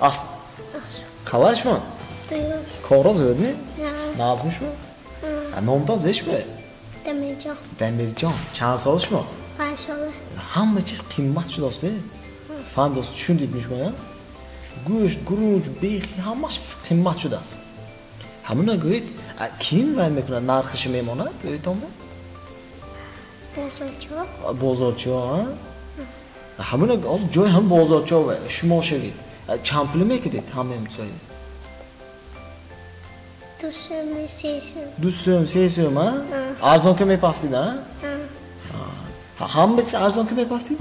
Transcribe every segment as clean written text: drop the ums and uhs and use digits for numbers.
Ас. Қалай шумо? Корро зӯдми? Назми шумо? Номтон зе шумо? Дамирҷон. Дамирҷон. Чанд сол шумо? 5 сола. Ҳама чиз қимат шудааст, не? Фаҳмидост, шундидми шумо, я? Гӯшт, гуруҷ, бехи ҳамаш қимат шудааст. Ҳамуна гӯед, ким вай мекунад, нархиша мемонад, гӯедтонба? Бозорчиҳо. Бозорчиҳо, а? Ҳамуна ҳозир ҷои ҳам бозорчиҳо шумо шавед. Чанд пул мекидед ҳамаи мисои? 2 сӯм, 3 сӯм. 2 сӯм, 3 сӯм, а? Арзон ки мепастид, а? Ҳама чиз арзон ки мепастид?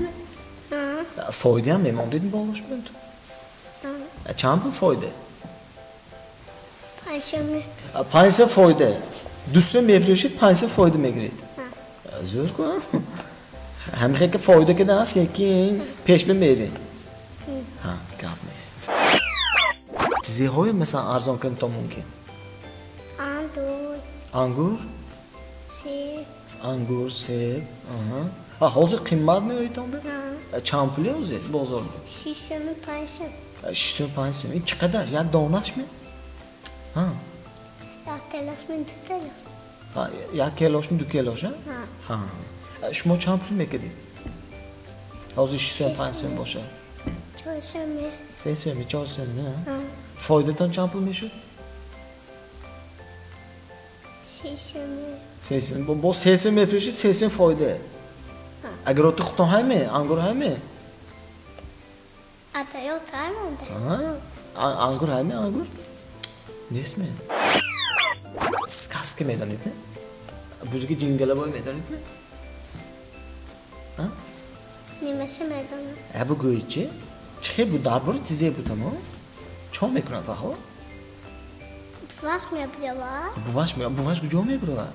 Фоидаам мемондид болош бун? Чанд пул фоида? 5 сӯм. 5 сӯм фоида. 2 сӯм мефурӯшед, 5 сӯм фоида мегиред. Зӯр ку? Ҳамихе ки фоида кардааст, якин пеш бимеред. Ҳа, гап нест. Чизеҳое масалан арзон кунтон мумкин? Ангур. Ангур? Себ. Ангур, себ. Аҳа. Ҳозир қимат меоедтон бе? Чанд пуле ҳозир бозорда? 6 сӯм, 5 сӯм. 6 сӯм, 5 сӯм. Ин чӣ қадар? Як донаш ме? Ҳа. Як келош ме, 2 келош. Ҳа, як келош ме, 2 келош, а? Ҳа. Ҳа. Шумо чанд пул мекардед? Ҳозир 6 сӯм, 5 сӯм бошад. 4 сӯм. 3 сӯм, 4 сӯм, ҳа? Фоидатон чанд пул мешуд? 3 сӯм. 3 сӯм. Бо 3 сӯм мефурӯшед, 3 сӯм фоида. Агар оти худтон ҳаме, ангур ҳаме? Атаёт ҳамонда. Ҳа, ангур ҳаме, ангур? Нестме? Сказка медонед, не? Бузги ҷингалабой медонед, не? Ҳа? Нимаша медонам. Ә бугӯед чи? Чӣ хел буд? Дар бораи чизе буд амо? Чо мекунад ваҳо? Буваш мебуравад. Буваш мебуравад? Буваш куҷо мебуравад?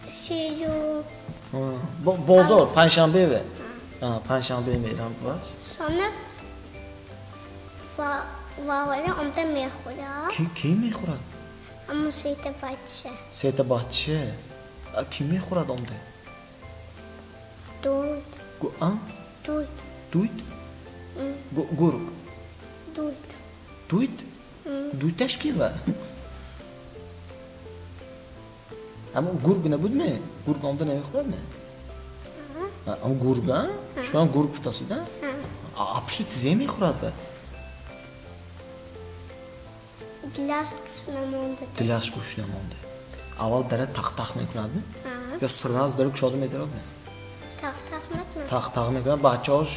Сию. Бозор, панҷшанбе ве? Панҷшанбе мерам буваш. Сона ваҳоя омда мехӯрад. Ки мехӯрад? Ҳамун сета бача. Сета бача? Ки мехӯрад омда? Дуд. А? Дуд. Дуд? Гург? Дуд. Дуд? Дудташ ки ва? Аммо гург набуд ме? Гург омда намехӯрад ме? Ам гург, а? Шумо гург гуфтасид, а? А пушти чизе мехӯрад ва? Дилаш гӯш намонда. Дилаш гӯш намонда. Аввал дара тақ-тақ мекунад ме? Ё сразу дара кушода медарад ме? Тақ-тақ мекунад. Тақ-тақ мекунад, бачаҳош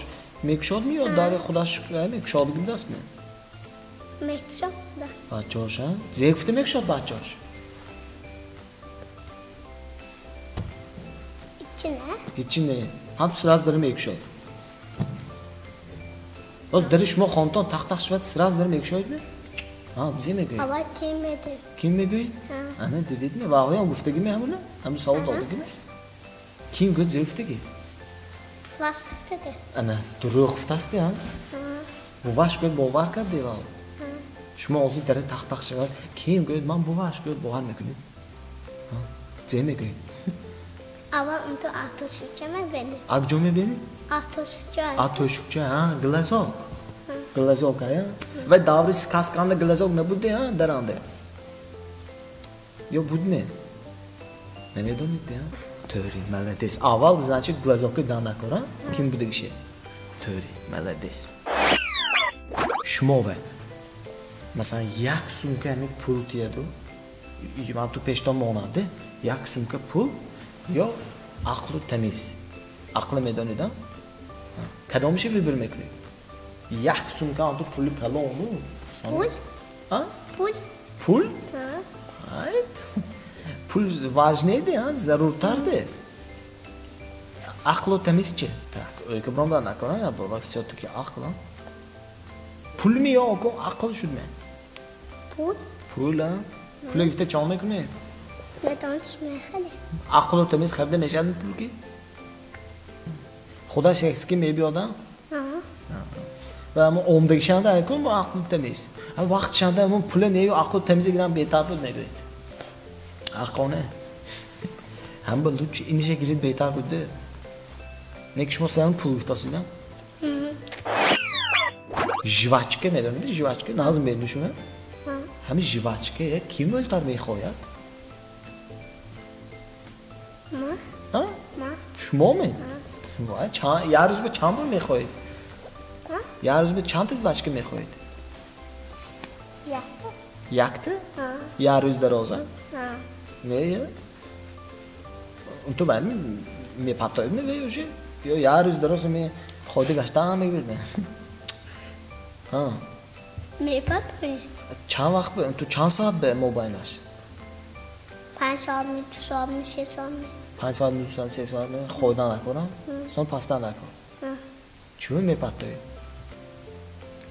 мекушод ме ё дари худаш мекушода гирдаст ме? Мекушод худаш. Бачаҳош, а? Зе гуфта мекушод бачаҳош? Ҳичи не. Ҳичи не. Ҳам сразу дара мекушод. Боз дари шумо хонтон тақ-тақ шавад, сразу дара мекушоед ме? Ҳа, зе мегӯед? Аввал ким мегӯед? Ким мегӯед? Ана дидед ме? Ваҳоям гуфтагӣ ме ҳамуна? Ҳамун савол додагӣ ме? Ким гӯяд зе гуфтагӣ? Буваш гуфтаги. Ана, дурӯғ гуфтасти, а? Буваш гӯяд бовар карди ваҳо. Шумо ҳозир дара тақ-тақ шавад, ким гӯяд ман буваш гӯяд бовар мекунед? Зе мегӯед? Аввал унту атошукча мебинед. А куҷо мебинед? Атошукча. Атошукча, а, глазок. Глазок, а? Ва даври сказканда глазок набуде, а, даранде? Ё буд ме? Намедонед, а? Тӯри, молодец. Аввал, значит, глазоки данакор, а? Ким будагише? Тӯри, молодец. Шумо ва масалан як сумка ҳамин пул тияду, ман ту пештон монад, як сумка пул ё ақлу тамиз. Ақле медонед, а? Кадомише выбор мекунед? Як сумка ҳам ту пули калону. Пул? А? Пул. Пул? Айт. Пул важнее, а? Заруртарде. Ақлу тамиз чи? Так, ӯйка бромда накунам, ва всё-таки ақл, а? Пул ми ё ақл шуд ме? Пул. Пул, а? Пуле гуфта чӣ мекунед? Медониш мехарем. Ақлу тамиз харида мешавад пул ки? Худаш якси мебиёд, а? Ва ҳамон омдагишанда айкун бо ақлу тамиз. Вақтшанда ҳамон пуле не ё ақлу тамизе гирам беҳтар буд мегӯед. Ақоне. Ҳам ба лучше иниша гирид беҳтар буд. Не ки шумо сеан пул гуфтасид, а? Жвачка медонед? Жвачка наз медонед шумо? Ҳамин жвачка ки мӯлтар мехоҳад? Ма. Ҳа? Ма. Шумо ме? Вай, як рӯз ба чанд бор мехоҳед? Як рӯз ба чанд та жвачка мехоҳед? Якта. Якта? Як рӯз дароза? Не, ту вай мепартоед ме уже? Ё як рӯз дароза мехоҳида гаштан мегӯед ме? Ҳа. Мепартоед. Чанд вақт ту чанд соат ба мобайнаш? 5 соат ми, 2 соат ми, 3 соат ми. 5 соат ми, 2 соат, 3 соат ми хӯрдан накунам? Сон пафтан накун. Чун мепартоед?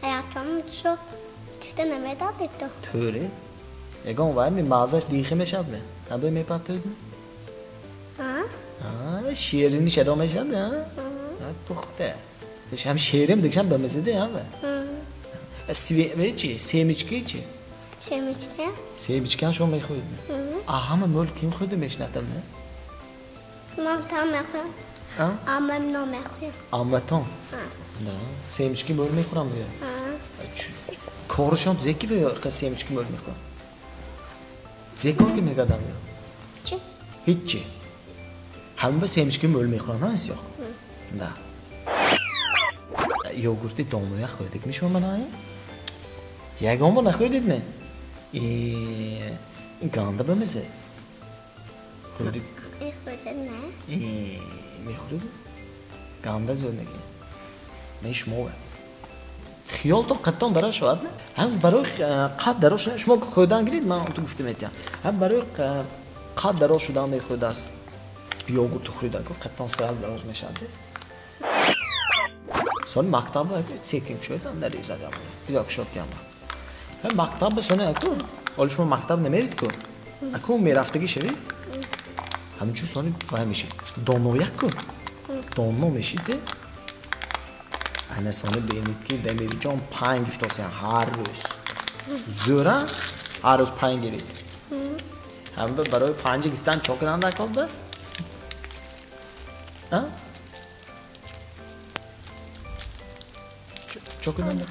Аятон ту тифта намедодед ту. Тӯре? Ягон вай ми маззаш дихе мешавад ме? Ҳабе мепартоед ме? Ҳа. Ширинӣ шадо мешавад, ҳа? Пухта. Ҳам ширин дигашам ба маззаде, ҳа? Све чи? Семечки чи? Семечка? Семечка шумо мехӯред? А ҳама мӯл ким хӯрда мешинатам, не? Ман там мехӯрам. Амам намехӯрам. Аматон? Да. Семечки мӯл мехӯрам ё? Коршон зеки ва ё семечки мӯл мехӯрам? Зе кор ки мекардам ё? Чи? Ҳиччи. Ҳама семечки мӯл мехӯрам, на ё? Да. Йогурти домоя хӯрдик мешумо ман? Ягон бор нахӯрдид ме? Ганда ба мезе? Хӯрдик? Мехӯрдам, не? Мехӯрдид? Ганда зӯр мегӯяд. Ме шумо. Хиёлтон қадтон дароз шавад ме? Ҳам барои қад дароз шудан шумо хӯрдан гиред, ман ту гуфта метиҳам. Ҳам барои қад дароз шудан мехӯрдааст. Йогурт хӯрида қадтон сразу дароз мешавад. Сони мактаб секин шуд, нарезад ям. Як шот ям. Мактаб сони аку, ҳоло шумо мактаб намерид ку? Аку мерафтагӣ шавед? Ҳамчун сони вай мешид. Донояк ку? Доно мешид. Ана сони бинед ки Дамирҷон 5 гифтосян ҳар рӯз. Зӯра ҳар рӯз 5 гирид. Ҳам барои 5 гифтан чо кардан дар кор будааст? А? Чо кардан?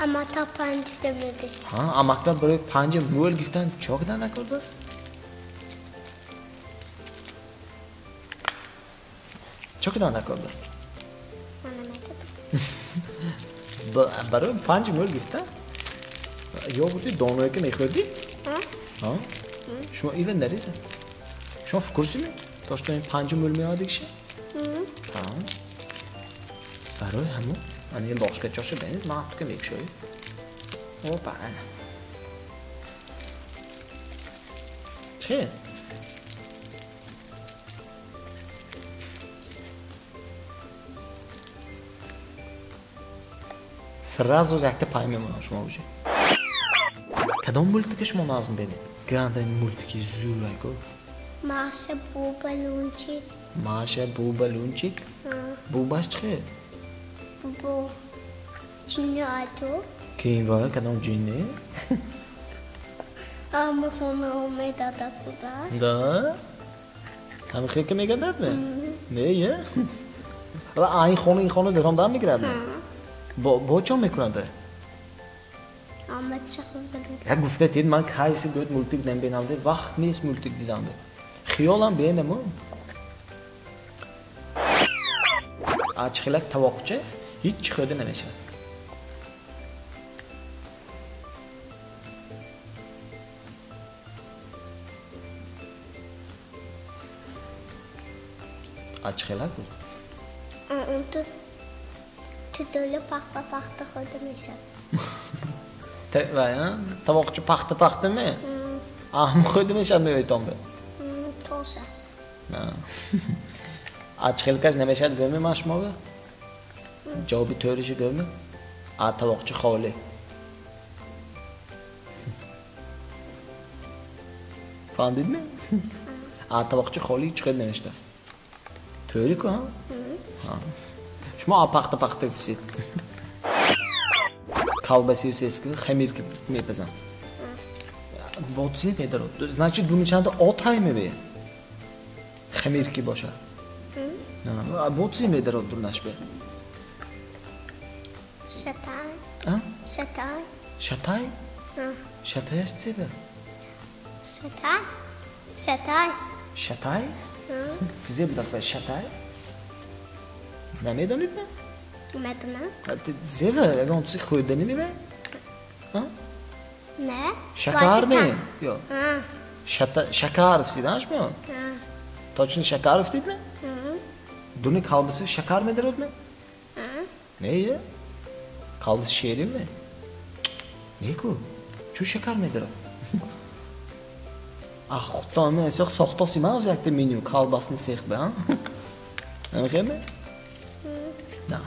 Амата 5 демеги. Ҳа, амакта барои 5 мӯл гифтан чо кардан дар кор будааст? Чо кардан дар кор будааст? Барои 5 мӯл гифтан? Йогурти доное ки мехӯрдӣ? Ҳа? Шумо ива нарезед? Шумо в курсе ме? То что ин 5 мӯл меояд дигша? Ҳа. Барои ҳамон ани лошкачоша бинед, ман ҳатто ки мекушоед. Опа, ана. Чӣ? Сразу якта пай мемонам шумо уже. Кадом мультика шумо назм бинед? Ганда мультики зӯр айко. Маша, Буба, Лунчик. Маша, Буба, Лунчик? Бубаш чӣ? Бубо ҷинни айту. Ким ва кадом ҷинни? Ама хона омедадад судааст. Да? Ҳамин хел ки мегардад ме? Не, я? Ва ин хона ин хона даром дар мегирад ме? Бо чо мекунад? Як гуфта тид ман кайси гӯяд мультик намбинам, вақт нест мультик дидам. Хиёлам бенаму. А чихелак тавоқча ҳеҷ хӯрда намешавад. А чихелак буд? Ту пахта пахта хӯрда мешавад. Тавоқча пахта пахта ме? Аҳм хӯрда мешавад меойтон бе? Тоса. А чихелкаш намешавад гӯме ман шумо бе? Ҷавоби тӯриша гӯме? А тавоқча холӣ. Фаҳмдид ме? А тавоқча холӣ чӣ хел навиштааст? Тӯри ку, ҳа? Шумо а пахта пахта гуфтед. Колбасию сески хамир ки мепазам. Бо чизе медарод? Значит, дуничанда от ҳай мебе? Хамир ки бошад. Бо чизе медарод дунаш бе? Шатай. А? Шатай. Шатай? А. Шатаяш чӣ бе? Шатай. Шатай. Шатай? Чизе будаст вай шатай? Намедонед ме? Медонам. Зева, ягон чизи хӯрданӣ мевай? А? Не. Шакар ме? Ё. А. Шакар уфтид, а шумо? А. Точно шакар уфтид ме? Дуни колбасы шакар медарод ме? А. Не, е? Колбасы шерин ме? Не ку? Чӯ шакар медарод? А худтон ме эсоқ сохтоси ма оз якта меню колбасни сех бе, а? Намехоҳед ме? На.